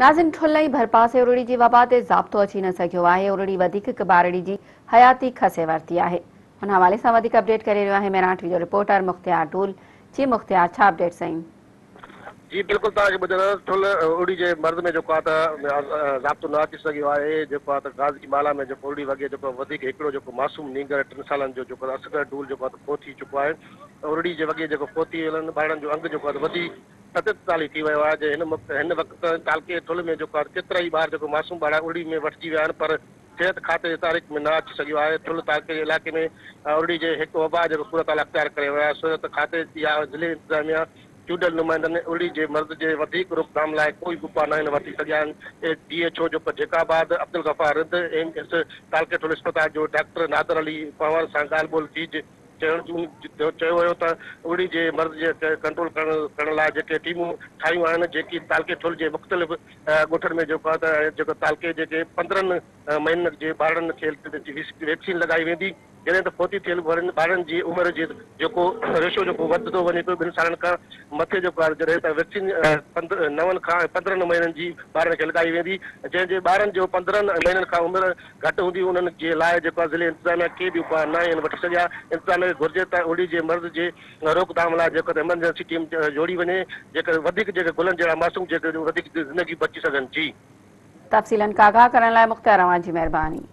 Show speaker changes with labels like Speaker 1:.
Speaker 1: ناظرين ٺل ۽ ڀرپاسي ارڙي جي وبا تي ضابطو اچي نه سگهيو آهي، ارڙي وڌيڪ هڪ ٻارڙي جي حياتي کسي ورتي آهي. ان حوالي سان وڌيڪ اپڊيٽ ڪري رهيو آهي مهراڻ ٽي وي جو رپورٽر مختيار ڍول. جي مختيار ڇا اپڊيٽس آهن؟
Speaker 2: جي بلڪل توهان کي ٻڌايان ته ٺل ارڙي جي مرض ۾ جيڪو آهي ته ضابطو نه اچي سگهيو آهي، جيڪو آهي ته غازي مالا ۾ جيڪو ارڙي وڳي جيڪو وڌيڪ هڪڙو جيڪو معصوم نينگر 3 سالن جو جيڪو اصغر ڍول جيڪو آهي ته فوت ٿي چڪو آهي. ارڙي جي وڳي جيڪو فوت ٿي ويلن ٻارڙن جو انگ جيڪو آهي ته وڌي 47 ٿي ويو آهي جنهن هن وقت تعلقي ٺل ۾ جيڪو آهي ڪيترائي ٻار جيڪو معصوم ٻارڙا ارڙي ۾ وٺجي ويا آهن پر صحت کاتي جي تحريڪ ۾ نه اچي سگهيو آهي. ٺل تعلقي جي علائقي ۾ ارڙي جي هڪ وبا جيڪو صورتحال اختيار ڪري ويو آهي. صحت کاتي يا ضلعي انتظاميا چونڊيل نمائندن ارڙي جي مرض جي وڌيڪ روڪٿام لاء ڪوئي به اپاء ناهن وٺي سگهيا آهن. ڊي ايڇ او جيڪو جيڪب آباد عبدالغفار رند ايم ايس تعلقي ٺل اسپتال جو ڊاڪٽر نادر علي پنهور سان ڳالهه ٻولهه ٿي چيو ويو ته ارڙي جي مرض جي ڪنٽرول ڪرڻ لاء جيڪي ٽيمون ٺاهيون آهن جيڪي تعلقي ٺل جي مختلف ڳوٺن ۾ جيڪو آهي ته جيڪو تعلقي جيڪي 15 مهينن جي ٻارڙن کي ويڪسين لڳائي ويندي جڏهن ته فوتي ٿيل ٻارڙن جي عمر جي جيڪو ريشو جيڪو وڌندو وڃي پيو 2 سالن کان مٿي جيڪو آهي جڏهن ته ويڪسين 9 کان 15 مهينن جي ٻارڙن کي لڳائي ويندي جنهن جي ٻارن جو 15 مهينن کان عمر گهٽ هوندي انهن جي لاء جيڪو آهي ضلعي انتظاميا ڪي به اپاء نه آهن وٺي سگهيا. انتظاميا کي گهرجي ته ارڙي جي مرض جي روڪٿام لاء جيڪو ته ايمرجنسي ٽيم جوڙي وڃي جيڪر وڌيڪ جيڪي گلن جهڙا معصوم جيڪي وڌيڪ زندگيون بچي سگهن. جي.
Speaker 1: تفصيلن کان آگاهه ڪرڻ لاء مختيار اوهان جي مهرباني.